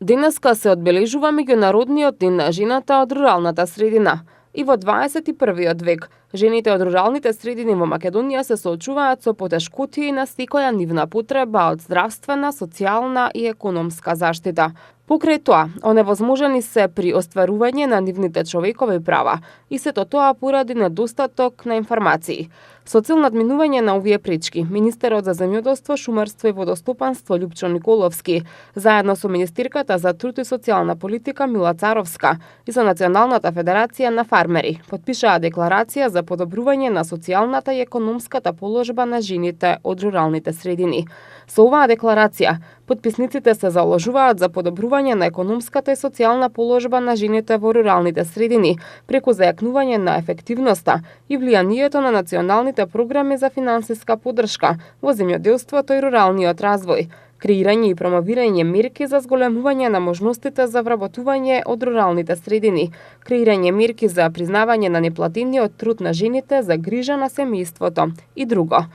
Денеска се одбележува меѓународниот ден на жената од руралната средина. И во 21. век, жените од руралните средини во Македонија се соочуваат со потешкотии на секоја нивна потреба од здравствена, социјална и економска заштита. Покрај тоа, оневозможени се при остварување на нивните човекови права и сето тоа поради недостаток на информации. Со цел надминување на овие пречки, министерот за земјоделство, шумарство и водостопанство Љупчо Николовски, заедно со министерката за труд и социјална политика Мила Царовска и со Националната федерација на фармери, потпишаа декларација за подобрување на социјалната и економската положба на жените од руралните средини. Со оваа декларација, потписниците се заложуваат за подобрување на економската и социјална положба на жените во руралните средини, преку зајакнување на ефективноста и влијанието на националните програми за финансиска поддршка во земјоделството и руралниот развој, креирање и промовирање мерки за зголемување на можностите за вработување од руралните средини, креирање мерки за признавање на неплатениот труд на жените за грижа на семејството и друго.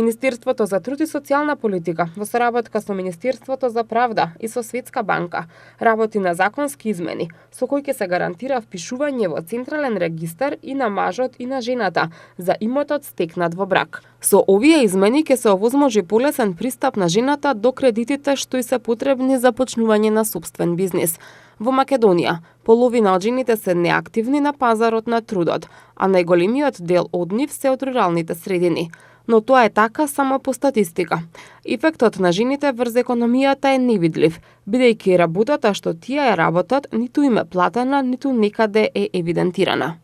Министерството за труд и социјална политика, во соработка со Министерството за правда и со Светска банка, работи на законски измени, со кои ќе се гарантира впишување во Централен регистар и на мажот и на жената за имотот стекнат во брак. Со овие измени ќе се овозможи полесен пристап на жената до кредитите што и се потребни за почнување на сопствен бизнис. Во Македонија, половина од жените се неактивни на пазарот на трудот, а најголемиот дел од нив се од руралните средини. Но тоа е така само по статистика. Ефектот на жените врз економијата е невидлив, бидејќи работата што тие ја работат ниту им е платена, ниту некаде е евидентирана.